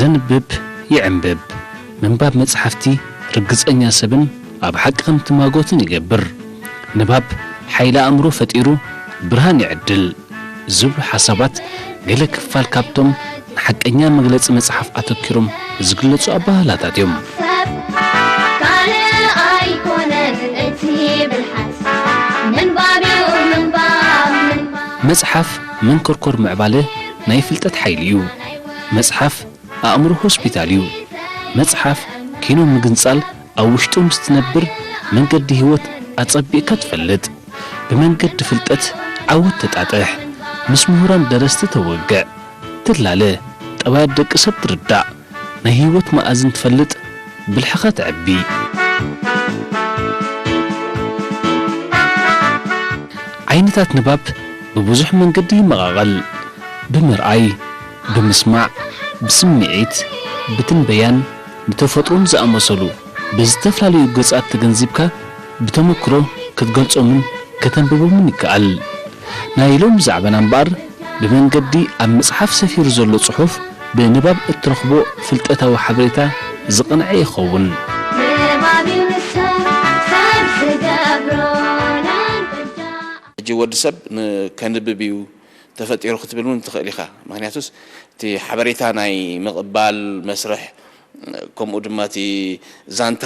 ዘንብብ ይዕንብብ። ምንባብ መጽሓፍቲ ርግጸኛ ሰብን ኣብ ሓቂ ከም ትማጎትን ይገብር። ንባብ ሓይሊ ኣእምሮ ፈጢሩ ብርሃን ይዕድል ዝብሉ ሓሳባት ገለ ክፋል ካብቶም ንሓቀኛ መግለጺ መጽሓፍ ኣተኪሮም ዝግለጹ ኣባህላታት እዮም። ሰብ ካልእ ኣይኮነን እቲ ብልሓት፣ ምንባብ እዩ ምንባብ፣ ምንባብ። መጽሓፍ መንኮርኮር ምዕባለ ናይ ፍልጠት ሓይሊ እዩ። መጽሓፍ ኣእምሮ ሆስፒታል እዩ። መጽሓፍ ኪኖ ምግንጻል ኣብ ውሽጡ ምስ ትነብር መንገዲ ህይወት ኣጸቢቕካ ትፈልጥ። ብመንገዲ ፍልጠት ዓወት ተጣጥሕ። ምስ ምሁራን ደረስቲ ተወግዕ። ትላለ። ጠባያት ደቂ ሰብ ትርዳእ። ናይ ህይወት መኣዝን ትፈልጥ። ብልሕኻ ተዕቢ። ዓይነታት ንባብ ብብዙሕ መንገዲ ይመቓቐል። ብምርኣይ፣ ብምስማዕ፣ ብስምዒት፣ ብትንበያን ብተፈጥሮን ዝኣመሰሉ ብዝተፈላለዩ ገጻት ተገንዚብካ ብተመክሮ ክትገልጾምን ከተንብቦምን ይከኣል። ናይ ሎሚ ዛዕባና እምበኣር ብመንገዲ ኣብ መጽሓፍ ሰፊሩ ዘሎ ጽሑፍ ብንባብ እትረኽቦ ፍልጠታዊ ሓበሬታ ዝቐንዐ ይኸውን። ንባብ እዩ ንሰብ ሰብ ዝገብሮ ናይ ምርዳእ። ሕጂ ወዲ ሰብ ን-፣ ከንብብ እዩ ተፈጢሩ ክትብል እውን ትኽእል ኢኻ። ምኽንያቱስ እቲ ሓበሬታ ናይ ምቕባል መስርሕ፣ ከምኡ ድማ እቲ ዛንታ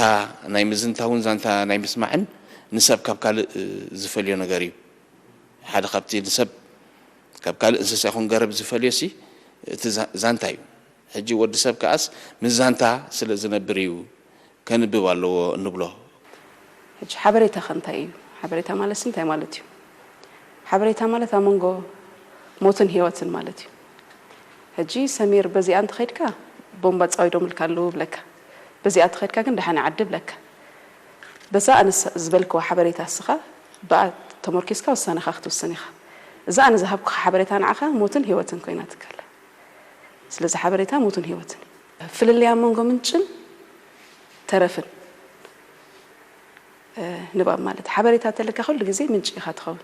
ናይ ምዝንታውን ዛንታ ናይ ምስማዕን ንሰብ ካብ ካልእ ዝፈልዮ ነገር እዩ። ሓደ ካብቲ ንሰብ ካብ ካልእ እንስሳ ይኹን ገረብ ዝፈልዮ ሲ እቲ ዛ-፣ ዛንታ እዩ። ሕጂ ወዲ ሰብ ከኣስ ምስ ዛንታ ስለ ዝነብር እዩ ከንብብ ኣለዎ እንብሎ። ሕጂ ሓበሬታ ከ እንታይ እዩ? ሓበሬታ ማለትስ እንታይ ማለት እዩ? ሓበሬታ ማለት ኣብ መንጎ ሞትን ህይወትን ማለት እዩ። ሕጂ ሰሚር በዚኣ እንተኸይድካ ቦምባ ጻዊዶምልካ ኣለዉ ብለካ። በዚኣ እንተኸይድካ ግን ደሓን ዓዲ ብለካ። በዛ ኣነ ስ-፣ ዝበልክዋ ሓበሬታ እስኻ ብኣ ተመርኪስካ ውሳነኻ ክትውስን ኢኻ። እዛ ኣነ ዝሃብኩኻ ሓበሬታ ንዓኻ ሞትን ህይወትን ኮይናትካ ኣላ። ስለዚ ሓበሬታ ሞትን ህይወትን እዩ። ፍልልይ ኣብ መንጎ ምንጭን ተረፍን፣ እ፣ ንባብ ማለት ሓበሬታ ተለካ ኩሉ ግዜ ምንጪ ኢኻ ትኸውን።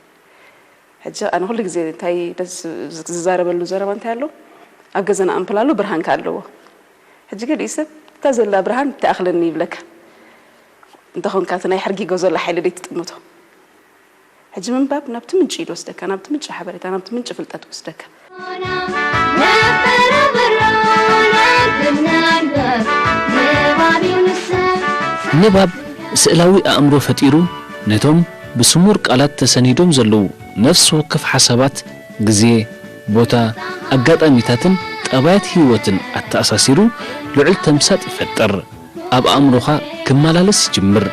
ሕጂ ኣነ ኩሉ ግዜ እንታይ ደስ ዝ-፣ ዝዛረበሉ ዘረባ እንታይ ኣሎ? ኣብ ገዛና ኣምፕል ኣሎ፣ ብርሃን ከኣ ኣለዎ። ሕጂ ገሊኡ ሰብ እታ ዘላ ብርሃን ትኣኽለኒ ይብለካ። እንተኾንካ እቲ ናይ ሕርጊጎ ዘሎ ሓይሊ ደይ ትጥምቶ። ሕጂ ምንባብ ናብቲ ምንጪ እዩ ዝወስደካ፣ ናብቲ ምንጪ ሓበሬታ፣ ናብቲ ምንጪ ፍልጠት ይወስደካ። ንባብ ስእላዊ ኣእምሮ ፈጢሩ ነቶም ብስሙር ቃላት ተሰኒዶም ዘለዉ ነፍሲ ወከፍ ሓሳባት፣ ግዜ፣ ቦታ፣ ኣጋጣሚታትን ጠባያት ህይወትን ኣተኣሳሲሩ ልዑል ተምሳጥ ይፈጥር። ኣብ ኣእምሮኻ ክመላለስ ይጅምር።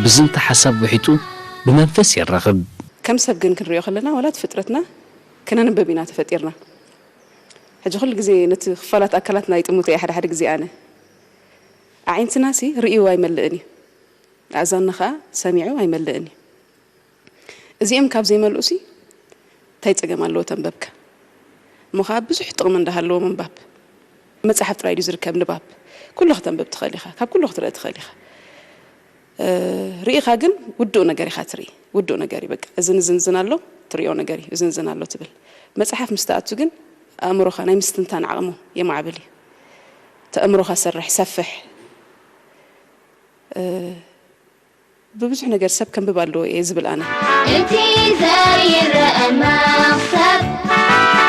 ብዝንተ ሓሳብ ውሒጡ ብመንፈስ የራኽብ። ከም ሰብ ግን ክንሪኦ ከለና፣ ዋላ እቲ ፍጥረትና ክነንብብ ኢና ተፈጢርና። ሕጂ ኩሉ ግዜ ነቲ ክፋላት ኣካላትና ይጥምቶ እየ ሓደ ሓደ ግዜ ኣነ። ኣዒንትናሲ ርእዩ ኣይመልእን እዩ። ኣእዛንና ኸኣ ሰሚዑ ኣይመልእን እዩ። እዚኦም ካብ ዘይመልኡሲ እንታይ ጸገም ኣለዎ ተንበብካ? እሞ ኸኣ ብዙሕ ጥቕሚ እንዳሃለዎ ምንባብ። መጽሓፍ ጥራይ ድዩ ዝርከብ ንባብ? ኩሉ ከተንብብ ትኽእል ኢኻ፣ ካብ ኩሉ ክትርኢ ትኽእል ኢኻ። እ፣ ርኢኻ ግን ውዱእ ነገር ኢኻ ትርኢ። ውዱእ ነገር እዩ በቃ። እዝን እዝን እዝን ኣሎ፣ ትሪኦ ነገር እዩ፣ እዝን እዝን ኣሎ ትብል። መጽሓፍ ምስ ትኣቱ ግን ኣእምሮኻ ናይ ምስትንታን ዓቕሙ የማዕብል እዩ። እቲ ኣእምሮኻ ሰርሕ፣ ሰፍሕ። እ፣ ብብዙሕ ነገር ሰብ ከንብብ ኣለዎ እየ ዝብል ኣነ። እቲ ዘይረአ መኽሰብ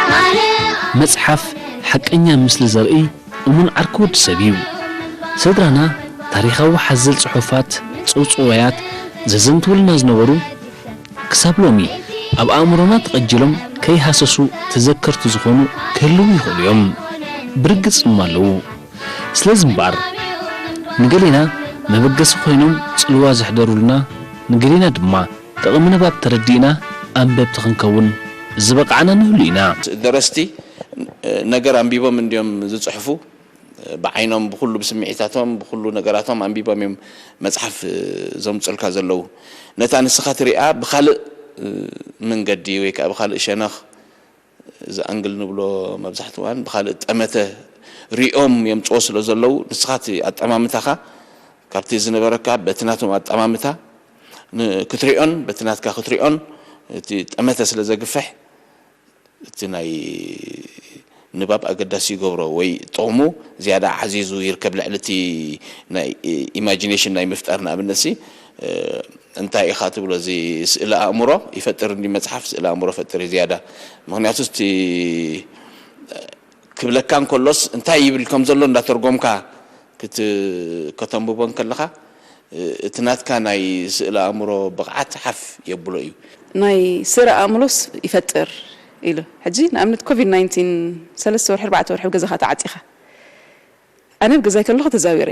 ካልእ መጽሓፍ ሓቀኛ ምስሊ ዘርኢ እሙን ዓርኪ ወዲ ሰብ እዩ። ስድራና ታሪኻዊ ሓዘል ጽሑፋት፣ ጽውጽዋያት ዘዘንትውልና ዝነበሩ፣ ክሳብ ሎሚ ኣብ ኣእምሮና ተቐጂሎም ከይሃሰሱ ተዘከርቲ ዝኾኑ ክህልዉ ይኽእሉ እዮም። ብርግጽ ድማ ኣለዉ። ስለዚ እምበኣር፣ ንገሌና መበገሲ ኮይኖም ጽልዋ ዘሕደሩልና፣ ንገሌና ድማ ጥቕሚ ንባብ ተረዲእና ኣንበብቲ ክንከውን ዝበቓዕና ንህሉ ኢና። ደረስቲ ነገር ኣንቢቦም እንድዮም ዝጽሕፉ፣ ብዓይኖም፣ ብኹሉ ብስምዒታቶም፣ ብኹሉ ነገራቶም ኣንቢቦም እዮም መጽሓፍ ዘምጽኡልካ ዘለዉ። ነታ ንስኻ ትሪኣ ብኻልእ መንገዲ ወይ ከኣ ብኻልእ ሸነኽ፣ እዚ ኣንግል ንብሎ መብዛሕትኡ እዋን ብኻልእ ጠመተ ሪኦም የምጽኦ ስለ ዘለዉ፣ ንስኻ እቲ ኣጠማምታኻ ካብቲ ዝነበረካ በቲ ናቶም ኣጠማምታ ን-፣ ክትሪኦን በቲ ናትካ ክትሪኦን እቲ ጠመተ ስለ ዘግፍሕ፣ እቲ ናይ ንባብ ኣገዳሲ ይገብሮ ወይ ጥቕሙ ዝያዳ ዓዚዙ ይርከብ። ልዕሊ እቲ ናይ ኢማጂኔሽን ናይ ምፍጣር ንኣብነት ሲ እንታይ ኢኻ ትብሎ፣ እዚ ስእሊ ኣእምሮ ይፈጥር እንዲ መጽሓፍ ስእሊ ኣእምሮ ፈጥር እዩ ዝያዳ። ምክንያቱ እቲ ክብለካ እንከሎስ እንታይ ይብል ከም ዘሎ እንዳተርጎምካ ክት ከተንብቦ እንከለኻ እቲ ናትካ ናይ ስእሊ ኣእምሮ ብቕዓት ሓፍ የብሎ እዩ። ናይ ስእሊ ኣእምሮስ ይፈጥር ኢሉ። ሕጂ ንኣብነት ኮቪድ ናይንቲን ሰለስተ ወርሒ ኣርባዕተ ወርሒ ኣብ ገዛኻ ተዓፂኻ፣ ኣነ ኣብ ገዛይ ከለኹ ተዛዊረ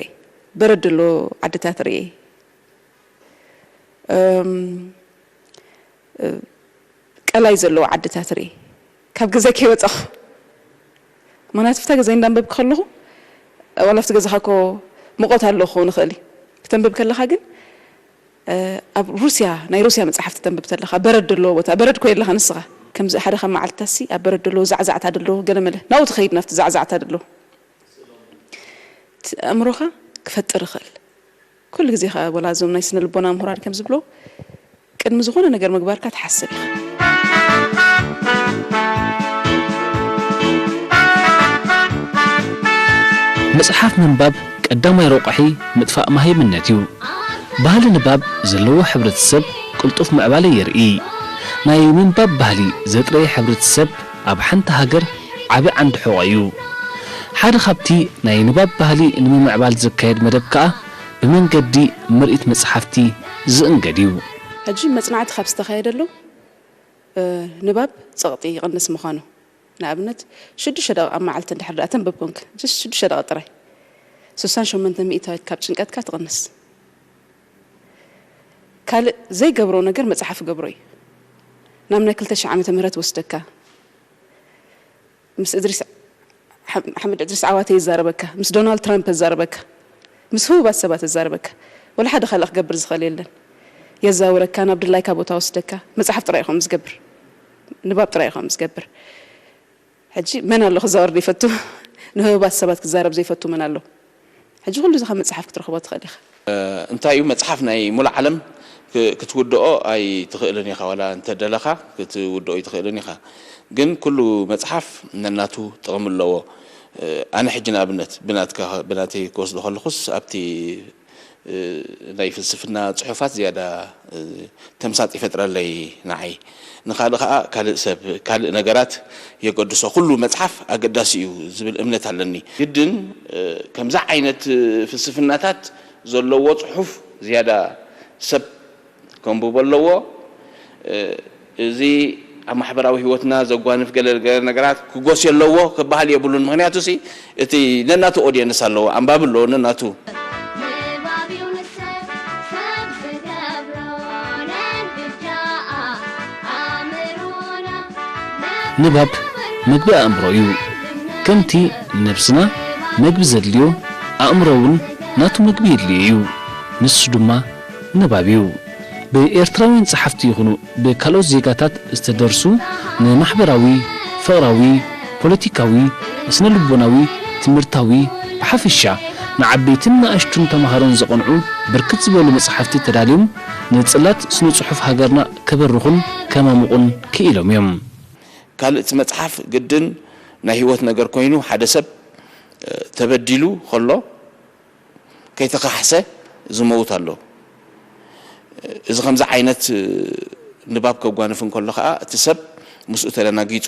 በረድ ኣሎ ዓድታት ርእየ። ቀላይ ዘለዎ ዓድታት ርኢ ካብ ገዛይ ከይወፃኹ። ምክንያቱ ፍታ ገዛይ እንዳንበብክ ከለኹ ዋላ ፍቲ ገዛኻ ኮ ሙቐት ኣለዎ ክኸውን ይኽእል እዩ። ክተንብብ ከለኻ ግን ኣብ ሩስያ ናይ ሩስያ መፅሓፍቲ ተንብብ ተለኻ በረድ ዘለዎ ቦታ በረድ ኮ የለኻ ንስኻ ከምዚ ሓደ ካብ መዓልትታሲ ኣብ በረድ ዘለዎ ዛዕዛዕታ ደለዎ ገለመለ ናብኡ ትኸይድ ናብቲ ዛዕዛዕታ ደለዎ እቲ ኣእምሮኻ ክፈጥር ይኽእል። ኩሉ ግዜ ከዓ ወላ እዞም ናይ ስነ ልቦና ምሁራን ከም ዝብሎ ቅድሚ ዝኾነ ነገር ምግባርካ ትሓስብ ኢኻ። መጽሓፍ ምንባብ ቀዳማይ ረቋሒ ምጥፋእ መሃይምነት እዩ። ባህሊ ንባብ ዘለዎ ሕብረተሰብ ቅልጡፍ ምዕባለ የርኢ። ናይ ምንባብ ባህሊ ዘጥረየ ሕብረተሰብ ኣብ ሓንቲ ሃገር ዓቢ ዓንዲ ሕቖ እዩ። ሓደ ካብቲ ናይ ንባብ ባህሊ ንምምዕባል ዝካየድ መደብ ከኣ ብመንገዲ ምርኢት መጽሓፍቲ ዝእንገድ እዩ። ሕጂ መጽናዕቲ ካብ ዝተኻየደሉ ንባብ ጸቕጢ ይቕንስ ምዃኑ፣ ንኣብነት ሽዱሽተ ደቂቕ ኣብ መዓልቲ እንድሕር ደኣ ተንብብ ኮንክ፣ just ሽዱሽተ ደቂቕ ጥራይ ስሳን ሸሞንተ ሚእታዊት ካብ ጭንቀትካ ትቕንስ። ካልእ ዘይገብሮ ነገር መጽሓፍ እገብሮ እዩ። ናብ ናይ ክልተ ሽሕ ዓመተ ምህረት ወስደካ። ምስ እድሪስ ሓምድ እድሪስ ዓዋተ የዛረበካ፣ ምስ ዶናልድ ትራምፕ የዛረበካ፣ ምስ ህቡባት ሰባት የዛረበካ። ወላ ሓደ ካልእ ክገብር ዝኽእል የለን። የዛውረካ፣ ናብ ድላይካ ቦታ ወስደካ። መጽሓፍ ጥራይ ኢኹም ዝገብር፣ ንባብ ጥራይ ኢኹም ዝገብር። ሕጂ መን ኣሎ ክዛወር ዘይፈቱ? ንህቡባት ሰባት ክዛረብ ዘይፈቱ መን ኣሎ? ሕጂ ኩሉ እዚ ካብ መጽሓፍ ክትረኽቦ ትኽእል ኢኻ። እንታይ እዩ መጽሓፍ ናይ ሙሉእ ዓለም ክትውድኦ ኣይትኽእልን ኢኻ፣ ዋላ እንተደለኻ ክትውድኦ ኣይትኽእልን ኢኻ። ግን ኩሉ መጽሓፍ ነናቱ ጥቕሚ ኣለዎ። ኣነ ሕጂ ንኣብነት ብናትካ ብናተይ ክወስዶ ከለኹስ ኣብቲ ናይ ፍልስፍና ጽሑፋት ዝያዳ ተምሳጥ ይፈጥረለይ ንዓይ። ንኻልእ ኸኣ ካልእ ሰብ ካልእ ነገራት የገድሶ። ኩሉ መጽሓፍ ኣገዳሲ እዩ ዝብል እምነት ኣለኒ። ግድን ከምዚ ዓይነት ፍልስፍናታት ዘለዎ ጽሑፍ ዝያዳ ሰብ ከንብቦ ኣለዎ። እዚ ኣብ ማሕበራዊ ህይወትና ዘጓንፍ ገለ ገለ ነገራት ክጎስዮ ኣለዎ ክበሃል የብሉን። ምኽንያቱ ሲ እቲ ነናቱ ኦድየንስ ኣለዎ፣ ኣንባቢ ኣለዎ ነናቱ። ንባብ መግቢ ኣእምሮ እዩ። ከምቲ ነብስና መግቢ ዘድልዮ፣ ኣእምሮ እውን ናቱ መግቢ የድልዮ እዩ። ንሱ ድማ ንባብ እዩ። ብኤርትራውያን ጸሓፍቲ ይኹኑ ብካልኦት ዜጋታት ዝተደርሱ ንማሕበራዊ፣ ፍቕራዊ፣ ፖለቲካዊ፣ ስነ-ልቦናዊ፣ ትምህርታዊ፣ ብሓፈሻ ንዓበይትን ንኣሽቱን ተማሃሮን ዘቐንዑ ብርክት ዝበሉ መጻሕፍቲ ተዳልዮም ንጽላት ስነ-ጽሑፍ ሃገርና ከበርኹን ከማሙቑን ክኢሎም እዮም። ካልእ እቲ መጽሓፍ ግድን ናይ ህይወት ነገር ኮይኑ ሓደ ሰብ ተበዲሉ ከሎ ከይተኻሕሰ ዝመውት ኣሎ። እዚ ከምዚ ዓይነት ንባብ ከጓንፍ እንከሎ ከዓ እቲ ሰብ ምስኡ ተደናጊፁ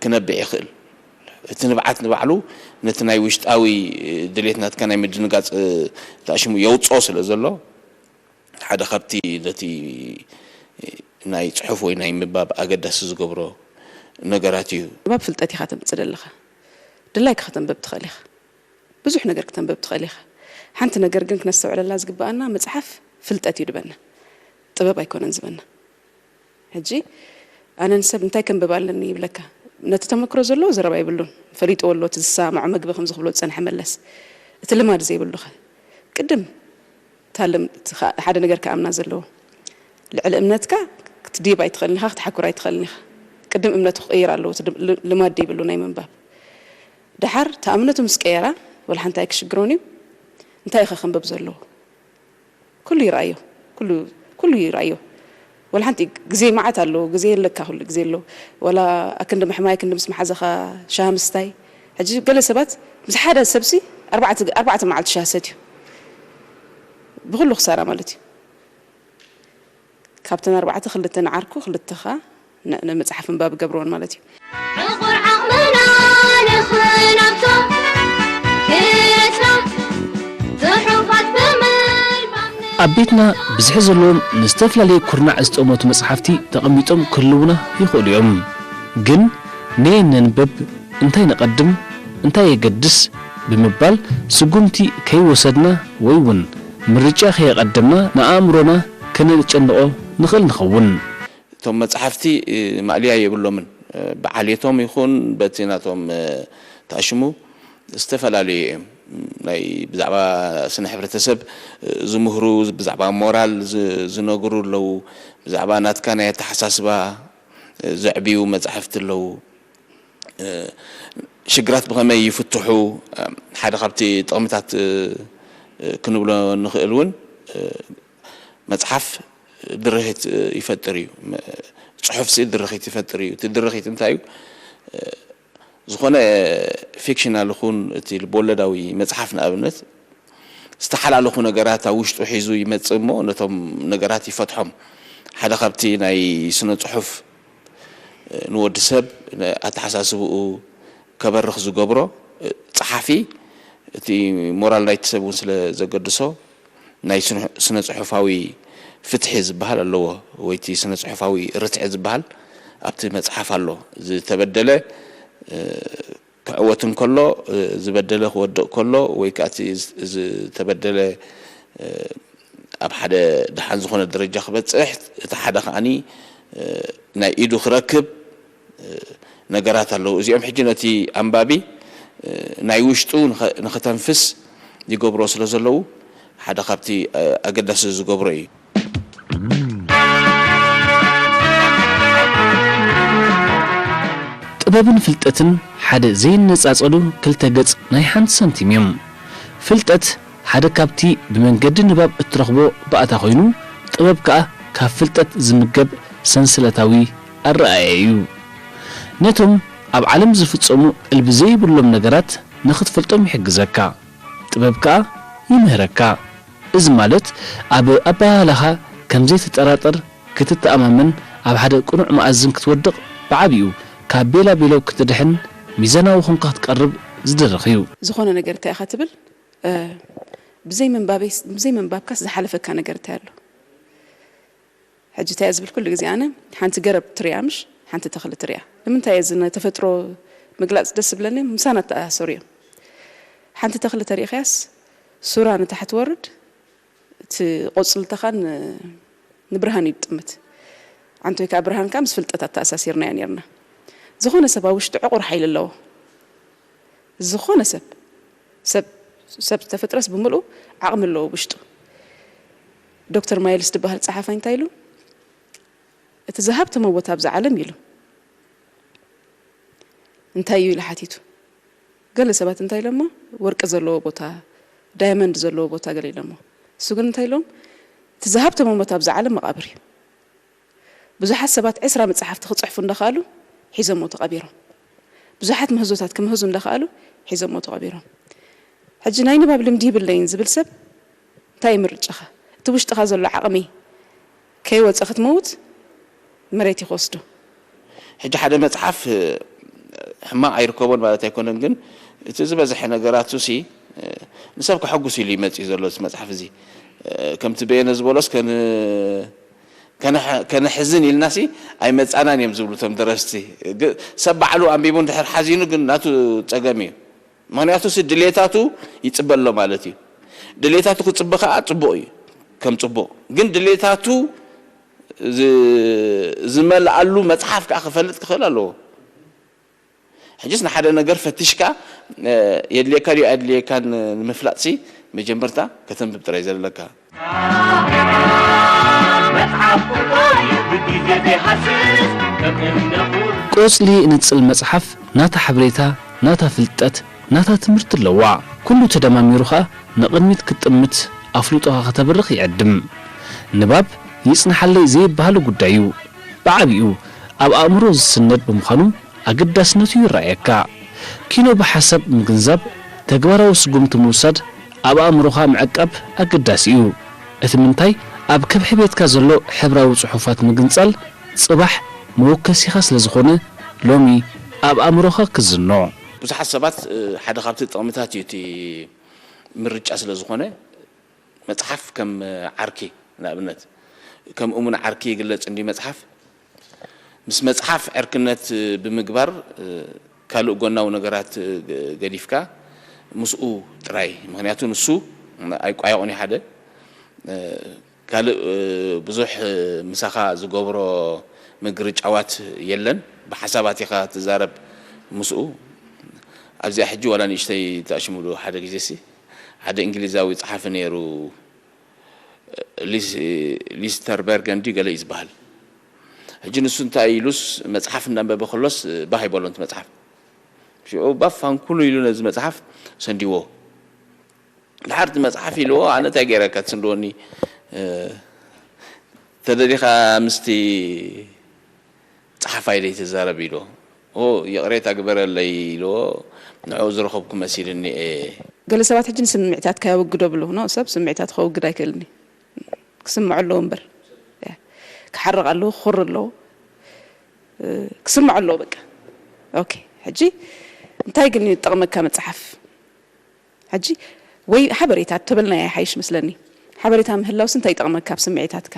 ክነብዕ ይኽእል። እቲ ንብዓት ንባዕሉ ነቲ ናይ ውሽጣዊ ድሌት ናትካ ናይ ምድንጋፅ ተኣሽሙ የውፅኦ ስለ ዘሎ ሓደ ካብቲ ነቲ ናይ ፅሑፍ ወይ ናይ ምንባብ ኣገዳሲ ዝገብሮ ነገራት እዩ። ንባብ ፍልጠት ኢኻ ተምፅእ ዘለኻ። ድላይካ ከተንብብ ትኽእል ኢኻ። ብዙሕ ነገር ክተንብብ ትኽእል ኢኻ። ሓንቲ ነገር ግን ክነስተውዕለላ ዝግበኣና መጽሓፍ ፍልጠት እዩ ድበና፣ ጥበብ ኣይኮነን ዝበና። ሕጂ ኣነ ንሰብ እንታይ ከንብብ ኣለኒ ይብለካ። ነቲ ተመክሮ ዘለዎ ዘረባ የብሉን። ፈሊጥዎ ኣሎ እቲ ዝሰማምዖ መግቢ ከም ዝኽብሎ ዝጸንሐ መለስ። እቲ ልማድ ዘይብሉኸ ቅድም እታ ልም እቲ ኸ- ሓደ ነገር ክኣምና ዘለዎ ልዕሊ እምነትካ ክትድይብ ኣይትኽእልን ኢኻ፣ ክትሓኩር ኣይትኽእልን ኢኻ። ቅድም እምነቱ ክቕይር ኣለዎ። እቲ ልም- ል- ልማድ ዘይብሉ ናይ ምንባብ ደሓር እታ እምነቱ ምስ ቀየራ ወላ ሓንቲ ኣይክሽግሮን እዩ። እንታይ ኢኻ ከንብብ ዘለዎ? ኩሉ ይረኣዮ፣ ኩሉ ኩሉ ይረኣዮ። ወላ ሓንቲ ግዜ መዓት ኣለዎ፣ ግዜ የለካ፣ ኩሉ ግዜ ኣለዎ። ወላ ኣክንዲ ምሕማይ፣ ክንዲ ምስ መሓዘኻ ሻሂ ምስታይ። ሕጂ ገለ ሰባት ምስ ሓደ ሰብሲ ኣርባዕተ፣ ኣርባዕተ መዓልቲ ሻሂ ሰትዩ። ብኹሉ ክሳራ ማለት እዩ። ካብተን ኣርባዕተ ክልተ ንዓርኩ፣ ክልተኻ ን-፣ ንመጽሓፍ ምንባብ ገብርዎን ማለት እዩ። ዕቑር ዓቕምና ንኽናብቶ ክእለትና ጽሑፋት ብምልባም ኣብ ቤትና ብዝሒ ዘለዎም ንዝተፈላለየ ኩርናዕ ዝጠመቱ መጽሓፍቲ ተቐሚጦም ክህልዉና ይኽእሉ እዮም። ግን ነየን ነንብብ፣ እንታይ ነቐድም፣ እንታይ የገድስ ብምባል ስጉምቲ ከይወሰድና ወይ እውን ምርጫ ከየቐደምና ንኣእምሮና ከነጨንቖ ንኽእል ንኸውን። እቶም መጻሕፍቲ፣ እ፣ ማእለያ የብሎምን። እ፣ ብዓሌቶም ይኹን በቲ ናቶም፣ እ፣ ታሽሙ ዝተፈላለዩ እዮም። ናይ ብዛዕባ ስነ ሕብረተሰብ፣ እ፣ ዝምህሩ፣ ብዛዕባ ሞራል ዝ-፣ ዝነግሩ ኣለዉ፣ ብዛዕባ ናትካ ናይ ኣተሓሳስባ፣ እ፣ ዘዕብዩ መጻሕፍቲ ኣለዉ። እ፣ ሽግራት ብኸመይ ይፍትሑ፣ እ፣ ሓደ ካብቲ ጥቕምታት፣ እ፣ እ፣ ክንብሎ ንኽእል እውን፣ እ፣ መጽሓፍ ድርኺት፣ እ፣ ይፈጥር እዩ። መ-፣ ጽሑፍሲ ድርኺት ይፈጥር እዩ። እቲ ድርኺት እንታይ እዩ? እ፣ ዝኾነ ፊክሽናል ይኹን እቲ ልቦወለዳዊ መጽሓፍ ንኣብነት፣ ዝተሓላለኹ ነገራት ኣብ ውሽጡ ሒዙ ይመጽእ እሞ ነቶም ነገራት ይፈትሖም። ሓደ ካብቲ ናይ ስነ ጽሑፍ፣ እ፣ ንወዲ ሰብ ን-፣ ኣተሓሳስብኡ ከበርኽ ዝገብሮ፣ እ፣ ጸሓፊ እቲ ሞራል ናይቲ ሰብ እውን ስለ ዘገድሶ ናይ ስነ-፣ ስነ ጽሑፋዊ ፍትሒ ዝበሃል ኣለዎ፣ ወይ እቲ ስነ ጽሑፋዊ ርትዒ ዝበሃል ኣብቲ መጽሓፍ ኣሎ። ዝተበደለ፣ እ፣ ክዕወት እንከሎ፣ እ፣ ዝበደለ ክወድቕ ከሎ፣ ወይ ከኣ እቲ ዝ-፣ ዝተበደለ፣ እ፣ ኣብ ሓደ ደሓን ዝኾነ ደረጃ ክበጽሕ፣ እቲ ሓደ ከኣኒ፣ እ፣ ናይ ኢዱ ክረክብ፣ እ፣ ነገራት ኣለዉ። እዚኦም ሕጂ ነቲ ኣንባቢ፣ እ፣ ናይ ውሽጡ ንኸ-፣ ንኸተንፍስ ይገብሮ ስለ ዘለዉ፣ ሓደ ካብቲ፣ እ፣ ኣገዳሲ ዝገብሮ እዩ። ጥበብን ፍልጠትን ሓደ ዘይነጻጸሉ ክልተ ገጽ ናይ ሓንቲ ሳንቲም እዮም። ፍልጠት ሓደ ካብቲ ብመንገዲ ንባብ እትረኽቦ ባእታ ኮይኑ፣ ጥበብ ከኣ ካብ ፍልጠት ዝምገብ ሰንሰለታዊ ኣረኣእያ እዩ። ነቶም ኣብ ዓለም ዝፍጸሙ እልቢ ዘይብሎም ነገራት ንኽትፈልጦም ይሕግዘካ። ጥበብ ከኣ ይምህረካ። እዚ ማለት ኣብ ኣበሃህላኻ ከም ዘይትጠራጠር፣ ክትተኣማመን፣ ኣብ ሓደ ቅኑዕ መኣዝን ክትወድቕ፣ ብዓቢኡ ካብ ቤላቤሎ ክትድሕን ሚዛናዊ ኾንካ ክትቀርብ ዝድርኽ እዩ። ዝኾነ ነገር እንታይ ኢኻ ትብል? እ፣ ብዘይ ምንባበይስ-፣ ብዘይ ምንባብካስ ዝሓለፈካ ነገር እንታይ ኣሎ? ሕጂ እንታይ እየ ዝብል ኩሉ ግዜ ኣነ፣ ሓንቲ ገረብ ትሪኣ፣ ምሽ ሓንቲ ተኽሊ ትሪኣ። ንምንታይ እየ እዚ ናይ ተፈጥሮ ምግላጽ ደስ ዝብለኒ? ምሳና እተኣሳሰሩ እዮም። ሓንቲ ተኽሊ ተሪእኻያስ፣ ሱራ ንታሕቲ ወርድ፣ እቲ ቆጽልታኻ ን-፣ ንብርሃን እዩ ዝጥምት። ዓንቶ ወይ ከዓ ብርሃን ከዓ ምስ ፍልጠት ኣተኣሳሲርናዮ ነይርና። ዝኾነ ሰብ ኣብ ውሽጡ ዕቑር ሓይሊ ኣለዎ። ዝኾነ ሰብ፣ ሰብ፣ ሰብ ዝተፈጥረስ ብምልኡ ዓቕሚ ኣለዎ ውሽጡ። ዶክተር ማይልስ ዝበሃል ጸሓፋይ እንታይ ኢሉ? "እቲ ዝሃብተመ ቦታ ኣብዚ ዓለም" ኢሉ። "እንታይ እዩ?" ኢሉ ሓቲቱ። ገለ ሰባት እንታይ ኢሎሞ? "ወርቂ ዘለዎ ቦታ፣ ዳያመንድ ዘለዎ ቦታ" ገለ ኢሎሞ። እሱ ግን እንታይ ኢሎም? "እቲ ዝሃብተመ ቦታ ኣብዚ ዓለም መቓብር እዩ።" ብዙሓት ሰባት ዕስራ መጻሕፍቲ ክጽሕፉ እንዳኸኣሉ ሒዞሞ ተቐቢሮም። ብዙሓት ምህዞታት ክምህዙ እንዳኸኣሉ ሒዞሞ ተቐቢሮም። ሕጂ ናይ ንባብ ልምዲ ይብለይን ዝብል ሰብ እንታይ እዩ ምርጫኻ? እቲ ውሽጥኻ ዘሎ ዓቕሚ ከይወጸ ክትመውት መሬት እዩ ክወስዶ። ሕጂ ሓደ መጽሓፍ፣ እ፣ ሕማቕ ኣይርከቦን ማለት ኣይኮነን፣ ግን እቲ ዝበዝሐ ነገራቱ ሲ፣ እ፣ ንሰብ ከሐጉስ ኢሉ እዩ መጺኡ ዘሎ እዚ መጽሓፍ እዚ። እ፣ ከምቲ በየነ ዝበሎስ ከን-፣ ከነሕ-፣ ከነሕዝን ኢልናሲ ኣይመጻናን እዮም ዝብሉ እቶም ደረስቲ። ግ-፣ ሰብ ባዕሉ ኣንቢቡ እንድሕር ሓዚኑ ግን ናቱ ጸገም እዩ። ምኽንያቱ ሲ ድሌታቱ ይጽበ ኣሎ ማለት እዩ። ድሌታቱ ክጽበ ከኣ ጽቡቕ እዩ፣ ከም ጽቡቕ። ግን ድሌታቱ ዝ-፣ ዝመልኣሉ መጽሓፍ ከኣ ክፈልጥ ክኽእል ኣለዎ። ሕጅስ ንሓደ ነገር ፈቲሽካ፣ እ፣ የድልየካ ድዩ ኣየድልየካን ንምፍላጥሲ መጀመርታ ከተንብብ ጥራይ ዘለካ። መጽሓፍ ቁርባን እዩ ብግዜ ዘይሃስስ ከም እምነ ቁር። ቆጽሊ ንጽል መጽሓፍ ናታ ሓበሬታ፣ ናታ ፍልጠት፣ ናታ ትምህርቲ ኣለዋ። ኩሉ ተደማሚሩ ኸኣ ንቕድሚት ክትጥምት ኣፍልጦኻ ከተብርኽ ይዕድም። ንባብ ይጽንሓለይ ዘይበሃል ጉዳይ እዩ። ብዓቢኡ ኣብ ኣእምሮ ዝስነድ ብምዃኑ ኣገዳስነቱ ይረኣየካ። ኪኖ ብሓሳብ ምግንዛብ፣ ተግባራዊ ስጉምቲ ምውሳድ፣ ኣብ ኣእምሮኻ ምዕቃብ ኣገዳሲ እዩ። እቲ ምንታይ ኣብ ከብሒ ቤትካ ዘሎ ሕብራዊ ጽሑፋት ምግንጻል ጽባሕ መወከሲኻ ስለ ዝኾነ ሎሚ ኣብ ኣእምሮኻ ክዝኖ። ብዙሓት ሰባት ሓደ ካብቲ ጥቕምታት እዩ እቲ ምርጫ ስለ ዝኾነ መጽሓፍ ከም ዓርኪ ንኣብነት ከም እሙን ዓርኪ ይግለጽ እንዲ መጽሓፍ ምስ መጽሓፍ ዕርክነት ብምግባር ካልእ ጎናዊ ነገራት ገዲፍካ ምስኡ ጥራይ ምክንያቱ ንሱ ኣይቋየቑን ሓደ ካልእ ብዙሕ ምሳኻ ዝገብሮ ምግርጫዋት የለን ብሓሳባት ኢኻ ትዛረብ ምስኡ ኣብዚኣ ሕጂ ዋላ ንእሽተይ ተኣሽሙሉ ሓደ ግዜ ሲ ሓደ እንግሊዛዊ ጸሓፊ ነይሩ ሊስተር በርገንዲ ገለ እዩ ዝበሃል ሕጂ ንሱ እንታይ ኢሉስ መጽሓፍ እናንበበ ከሎስ ባህ ይበሎ እቲ መጽሓፍ ሽዑ ባፍ ሃንኩሉ ኢሉ ነዚ መጽሓፍ ሰንዲዎ ድሓር እቲ መጽሓፍ ኢልዎ ኣነ እንታይ ገይረካ ትስንድወኒ ተደሊኻ ምስቲ ጸሓፋይ ደይ ትዛረብ ኢልዎ ኦ ይቕሬታ ግበረለይ ኢልዎ ንዕኡ ዝረኸብኩ መሲልኒ እየ ገለ ሰባት ሕጂ ንስምዒታትካ የወግዶ ብሉ ኖ ሰብ ስምዒታት ከወግድ ኣይክእልን እዩ ክስምዖ ኣለዎ እምበር ክሓርቕ ኣለዎ ክኹር ኣለዎ ክስምዖ ኣለዎ በቃ ኦኬ ሕጂ እንታይ ግን ይጠቕመካ መፅሓፍ ሕጂ ወይ ሓበሬታ ተበልናያ ይሓይሽ መስለኒ ሓበሬታ ምህላውስ እንታይ ይጠቕመካ ኣብ ስምዒታትካ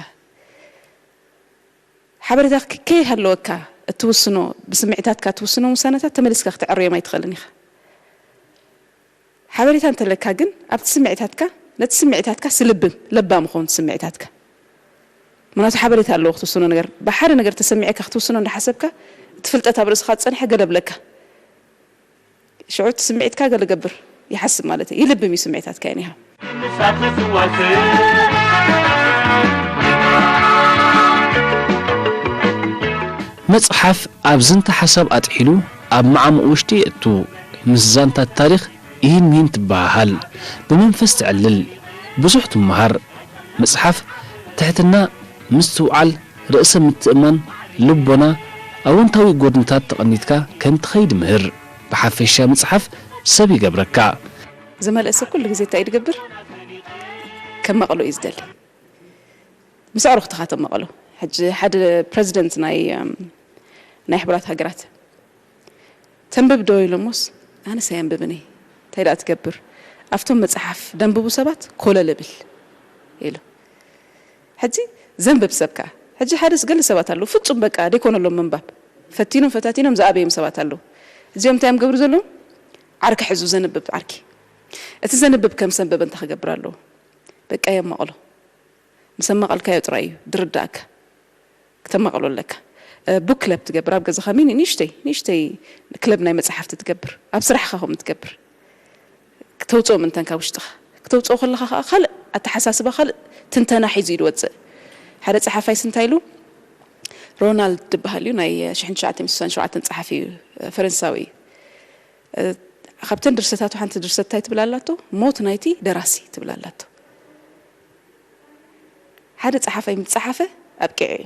ሓበሬታ ከይሃለወካ እትውስኖ ብስምዒታትካ እትውስኖም ውሳነታት ተመሊስካ ክትዕርዮም ኣይትኽእልን ኢኻ ሓበሬታ እንተለካ ግን ኣብቲ ስምዒታትካ ነቲ ስምዒታትካ ስልብም ለባም ኾን ስምዒታትካ ምክንያቱ ሓበሬታ ኣለዎ ክትውስኖ ነገር ብሓደ ነገር ተሰሚዕካ ክትውስኖ እንዳሓሰብካ እቲ ፍልጠት ኣብ ርእስኻ ዝፀንሐ ገለ ብለካ ሽዑ እቲ ስምዒትካ ገለ ገብር ይሓስብ ማለት እዩ ይልብም እዩ ስምዒታትካ ይኒሃ መጽሓፍ ኣብ ዝንተ ሓሳብ ኣጥሒሉ ኣብ መዓሙቕ ውሽጢ የእቱ። ምስ ዛንታት ታሪኽ ኢሂን ምሂን ትበሃሃል። ብመንፈስ ተዕልል። ብዙሕ ትመሃር። መጽሓፍ ትሕትና ምስትውዓል፣ ርእሰ ምትእማን፣ ልቦና፣ ኣወንታዊ ጎድንታት ተቐኒትካ ከም ትኸይድ ምህር። ብሓፈሻ ምጽሓፍ ሰብ ይገብረካ። ዝመልአ ሰብ ኩሉ ግዜ እንታይ እዩ ዝገብር? ከማቕሎ እዩ ዝደሊ። ምስ ኣዕሩኽትኻ ተማቐሎ። ሕጂ ሓደ ፕረዚደንት ናይ ናይ ሕቡራት ሃገራት ተንብብ ዶ ኢሎሞስ ኣነስ ኣየንብብን እየ እንታይ ደኣ ትገብር ኣብቶም መፅሓፍ ደንብቡ ሰባት ኮለል እብል ኢሉ ሕጂ ዘንብብ ሰብ ከዓ ሕጂ ሓደ ገለ ሰባት ኣለዉ ፍፁም በቃ ደይኮነሎም ምንባብ ፈቲኖም ፈታቲኖም ዝኣበዮም ሰባት ኣለዉ እዚኦም እንታይ እዮም ገብሩ ዘለዉ ዓርኪ ሕዙ ዘንብብ ዓርኪ እቲ ዘንብብ ከም ሰንበበ እንታይ ክገብር ኣለዎ በቃ የማቕሎ ምስ ኣማቐልካዮ ጥራይ እዩ ድርዳእካ ክተማቕሎ ኣለካ። ቡክ ክለብ ትገብር ኣብ ገዛኻ ሚኒ ንእሽተይ ንእሽተይ ክለብ ናይ መጽሓፍቲ ትገብር ኣብ ስራሕኻ ከምኡ ትገብር ክተውፅኦ ምንተን ካብ ውሽጥኻ ክተውፅኦ ከለኻ ከዓ ካልእ ኣተሓሳስባ ካልእ ትንተና ሒዙ እዩ ዝወፅእ። ሓደ ፀሓፋይስ እንታይ ኢሉ ሮናልድ ዝበሃል እዩ ናይ ሽሕን ትሽዓተ ሚእትን ስሳን ሸውዓተን ፀሓፊ እዩ ፈረንሳዊ እዩ። ካብተን ድርሰታቱ ሓንቲ ድርሰት እንታይ ትብል ኣላቶ ሞት ናይቲ ደራሲ ትብል ኣላቶ። ሓደ ጸሓፋይ ምስ ጸሓፈ ኣብቂዑ እዩ።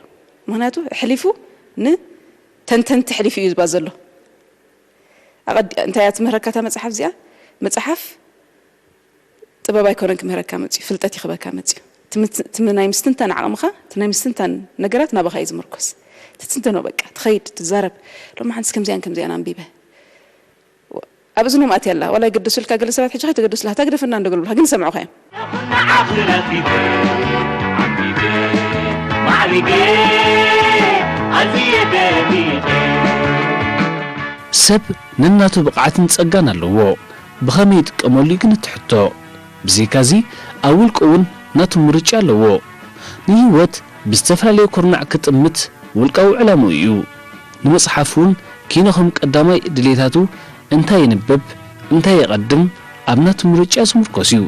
ምኽንያቱ ኣሕሊፉ ንተንተንቲ ኣሕሊፉ እዩ ዝባ ዘሎ። ኣቐዲ እንታይ እያ ትምህረካ እታ መጽሓፍ እዚኣ? መጽሓፍ ጥበብ ኣይኮነን ክምህረካ መጽዩ፣ ፍልጠት እዩ ክበካ መጽዩ። እቲ ምስ- እቲ ናይ ምስትንታን ዓቕምኻ፣ እቲ ናይ ምስትንታን ነገራት ናባኻ እዩ ዝምርኮስ። ትትንተኖ በቃ፣ ትኸይድ፣ ትዛረብ። ሎሚ ሓንስ ከምዚኣን ከምዚኣን ኣንቢበ። ኣብ እዝኖም ኣትያ ኣላ ዋላ ይገደሱልካ ገለ ሰባት ሕጂ ከይተገደሱላ እታ ግደፍና እንዶ ገልብሉካ ግን ይሰምዑኻ እዮም። ሰብ ነናቱ ብቕዓትን ጸጋን ኣለዎ። ብኸመይ ይጥቀመሉ እዩ ግን እቲ ሕቶ። ብዘይካዚ ኣብ ውልቁ እውን ናቱ ምርጫ ኣለዎ። ንህይወት ብዝተፈላለየ ኩርናዕ ክጥምት ውልቃዊ ዕላምኡ እዩ። ንመጽሓፍ እውን ኪኖ ከም ቀዳማይ ድሌታቱ እንታይ የንብብ፣ እንታይ የቐድም ኣብ ናቱ ምርጫ ዝምርኮስ እዩ።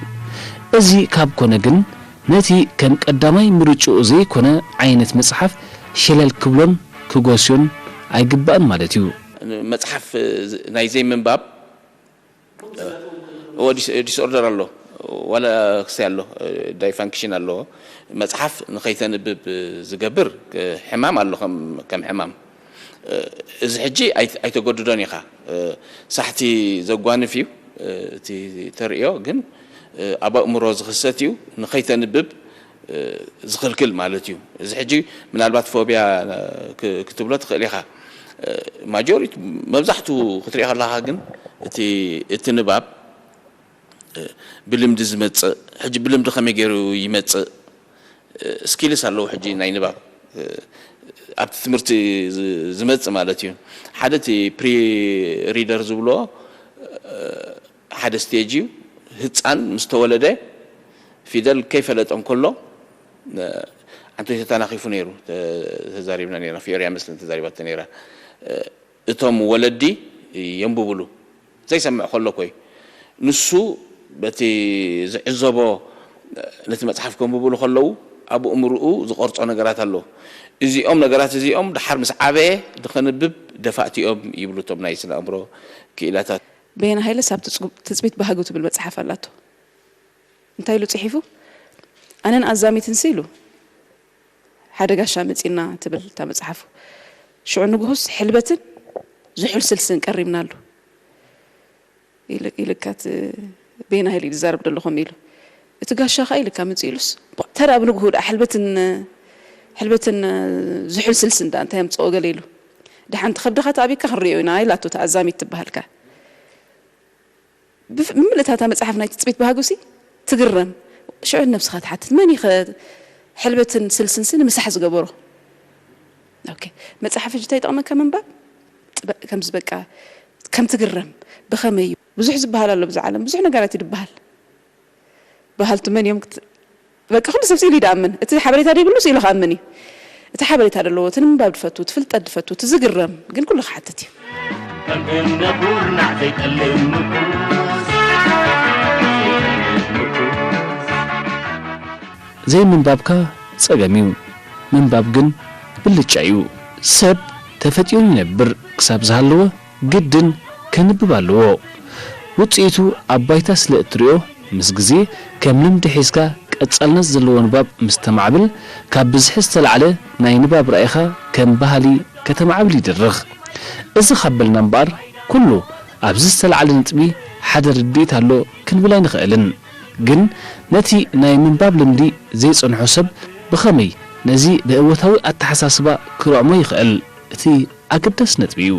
እዚ ካብ ኮነ ግን ነቲ ከም ቀዳማይ ምርጭኡ ዘይኮነ ዓይነት መጽሓፍ ሸለል ክብሎን ክጎስዮን ኣይግባእን ማለት እዩ። መጽሓፍ ናይ ዘይምንባብ ዲስኦርደር ኣሎ ዋላ ክሲ ኣሎ፣ ዳይፋንክሽን ኣለዎ። መጽሓፍ ንኸይተንብብ ዝገብር ሕማም ኣሎ፣ ከም ሕማም። እዚ ሕጂ ኣይተገድዶን ኢኻ። ሳሕቲ ዘጓንፍ እዩ እቲ ተርእዮ፣ ግን ኣብ ኣእምሮ ዝኽሰት እዩ፣ ንኸይተንብብ ዝኽልክል ማለት እዩ። እዚ ሕጂ ምናልባት ፎብያ ክትብሎ ትኽእል ኢኻ። ማጆሪት መብዛሕቱ ክትሪኦ ከለኻ ግን እቲ ንባብ ብልምዲ ዝመፅእ፣ ሕጂ ብልምዲ ከመይ ገይሩ ይመፅእ? ስኪልስ ኣለዉ ሕጂ ናይ ንባብ ኣብቲ ትምህርቲ ዝመፅእ ማለት እዩ። ሓደ እቲ ፕሪ ሪደር ዝብሎ ሓደ ስቴጅ እዩ። ህፃን ምስ ተወለደ ፊደል ከይፈለጠ እንከሎ ዓንተይቲ ተናኺፉ ነይሩ። ተዛሪብና ነርና፣ ፊዮርያ መስልን ተዛሪባቶ ነይራ። እቶም ወለዲ የንብብሉ ዘይሰምዕ ከሎ ኮይ ንሱ በቲ ዝዕዘቦ ነቲ መጽሓፍ ከንብብሉ ከለዉ ኣብ እምርኡ ዝቐርጾ ነገራት ኣሎ። እዚኦም ነገራት እዚኦም ድሓር ምስ ዓበየ ንኸንብብ ደፋእቲ እዮም ይብሉ እቶም ናይ ስነ ኣእምሮ ክኢላታት። በየነ ሃይለስ ኣብ ትጽቢት ባህጉ ትብል መጽሓፍ ኣላቶ። እንታይ ኢሉ ጽሒፉ? ኣነን ኣዛሚትንሲ ኢሉ ሓደ ጋሻ መጺና ትብል እታ መጽሓፉ። ሽዑ ንግሆስ ሕልበትን ዝሑል ስልስን ቀሪብናሉ ኢልካት ቤና ሃይለ ዝዛረብ ደለኹም ኢሉ። እቲ ጋሻ ኸዓ ኢልካ ምጽእ ኢሉስ ተራ ብንግሁ ደኣ ሕልበትን ሕልበትን ዝሑል ስልስን ደኣ እንታይ ኣምጽኦ ገለ ኢሉ። ደሓን ትኸብድኻ ተኣቢካ ክንሪኦ ኢና ኢላቶ ተኣዛሚት ትበሃልካ። ብምልእታታ መጽሓፍ ናይ ትጽቢት ባህጉሲ ትግረም። ሽዑ ነብስኻ ትሓትት፣ መን እዩ ኸ ሕልበትን ስልስንሲ ንምሳሕ ዝገበሮ? ኦኬ፣ መጽሓፍ ሕጂ እንታይ ይጠቕመካ ምንባብ? ጥበ-፣ ከምዚ በቃ ከም ትግረም። ብኸመይ እዩ? ብዙሕ ዝበሃል ኣሎ ብዛ ዓለም፣ ብዙሕ ነገራት እዩ ዝበሃል። በሃልቲ መን እዮም ክት-፣ በቃ ኩሉ ሰብ ስኢሉ ይደኣምን። እቲ ሓበሬታ ዘይብሉ ስኢሉ ክኣምን እዩ። እቲ ሓበሬታ ዘለዎ፣ እቲ ንምንባብ ድፈቱ፣ እቲ ፍልጠት ድፈቱ፣ እቲ ዝግረም ግን ኩሉ ክሓትት እዩ። ከም እምነ ኩርናዕ ዘይጠልም ምርኩስ፣ ዘይጠልም ምርኩስ። ዘይምንባብካ ጸገም እዩ፣ ምንባብ ግን ብልጫ እዩ። ሰብ ተፈጢሩ ይነብር ክሳብ ዝሃለወ ግድን ከንብብ ኣለዎ። ውጽኢቱ ኣብ ባይታ ስለ እትሪኦ፣ ምስ ግዜ ከም ልምዲ ሒዝካ ቀጻልነት ዘለዎ ንባብ ምስ ተማዕብል፣ ካብ ብዝሒ ዝተላዕለ ናይ ንባብ ራኢኻ ከም ባህሊ ከተማዕብል ይድርኽ። እዚ ካብ በልና እምበኣር፣ ኩሉ ኣብዚ ዝተላዕለ ነጥቢ ሓደ ርድኢት ኣሎ ክንብል ኣይንኽእልን። ግን ነቲ ናይ ምንባብ ልምዲ ዘይጸንሖ ሰብ ብኸመይ ነዚ ብእወታዊ ኣተሓሳስባ ክርዕሞ ይኽእል? እቲ ኣገዳሲ ነጥቢ እዩ።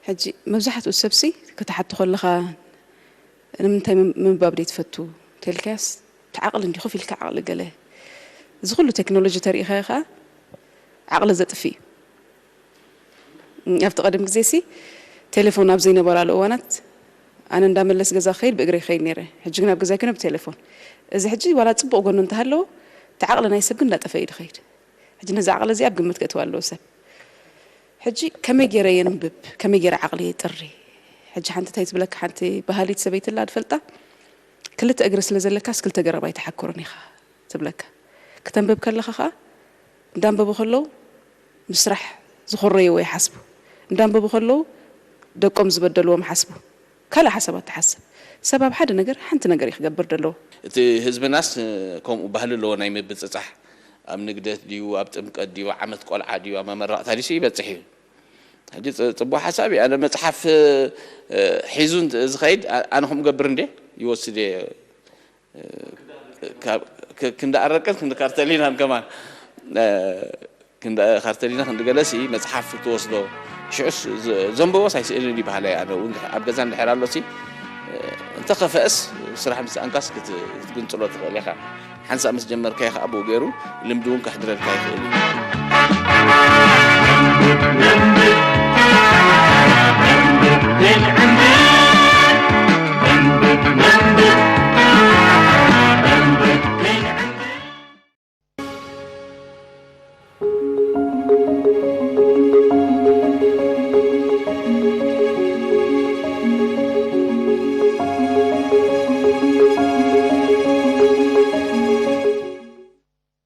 ሕጂ መብዛሕትኡ ሰብሲ ክትሓቶ ከለኻ፣ "ንምንታይ ምም-፣ ምንባብ ደይትፈቱ?" ተልካያስ፣ እቲ ዓቕሊ እንዲ ኮፍ ኢልካ ዓቕሊ ገለ። እዚ ኩሉ ቴክኖሎጂ ተሪኢኻዮ ኸዓ ዓቕሊ ዘጥፍእ እዩ። ኣብቲ ቀደም ግዜሲ ቴሌፎን ኣብ ዘይነበራሉ እዋናት ኣነ እንዳመለስ ገዛ ክኸይድ ብእግረይ ክኸይድ ነይረ። ሕጂ ግን ኣብ ገዛይ ኮነ ብቴሌፎን። እዚ ሕጂ ዋላ ጽቡቕ ጎኑ እንተሃለዎ፣ እቲ ዓቕሊ ናይ ሰብ ግን እንዳጠፈአ እዩ ዝኸይድ። ሕጂ ነዚ ዓቕሊ እዚ ኣብ ግምት ከእትዋ ኣለዎ ሰብ። ሕጂ ከመይ ገይረ የንብብ? ከመይ ገይረ ዓቕሊ የጥሪ? ሕጂ ሓንቲ እንታይ ትብለካ ሓንቲ በሃሊት ሰበይቲ ኣላ ድፈልጣ፣ "ክልተ እግሪ ስለ ዘለካስ ክልተ ገረብ ኣይትሓክርን ኢኻ" ትብለካ። ክተንብብ ከለኻ ኸኣ እንዳንበቡ ከለዉ ምስራሕ ዝኾረይዎ ይሓስቡ። እንዳንበቡ ከለዉ ደቆም ዝበደልዎም ይሓስቡ። ካልእ ሓሳባት ትሓስብ። ሰብ ኣብ ሓደ ነገር ሓንቲ ነገር እዩ ክገብር ደለዎ። እቲ ህዝብናስ ከምኡ ባህሊ ኣለዎ ናይ ምብጽጻሕ። ኣብ ንግደት ድዩ፣ ኣብ ጥምቀት ድዩ፣ ዓመት ቆልዓ ድዩ፣ ኣብ መመረቕታ ድዩ ይበጽሕ እዩ። ሕጂ ጽ-፣ ጽቡቕ ሓሳብ እዩ። ኣነ መጽሓፍ፣ እ፣ ሒዙ እንት-፣ ዝኸይድ ኣ-፣ ኣነ ከምኡ ገብር እንዴ ይወስድ እየ። እ፣ ካብ፣ ክ-፣ ክንዲ ኣረቅን ክንዲ ካርተሊናን ከማን፣ እ፣ ክንዲ ካርተሊና ክንዲ ገለሲ መጽሓፍ ትወስዶ። ሽዑስ ዘ-፣ ዘንብቦስ ኣይስእልን እዩ በሃላይ። ኣነ እውን ኣብ ገዛ እንድሕር ኣሎሲ፣ እ፣ እንተኸፈእስ ስራሕ ምስ ኣንካስ ክት-፣ ክትግንጽሎ ትኽእል ኢኻ። ሓንሳእ ምስ ጀመርካዮ ከኣ ብኡ ገይሩ ልምዲ እውን ከሕድረልካ ይኽእል እዩ።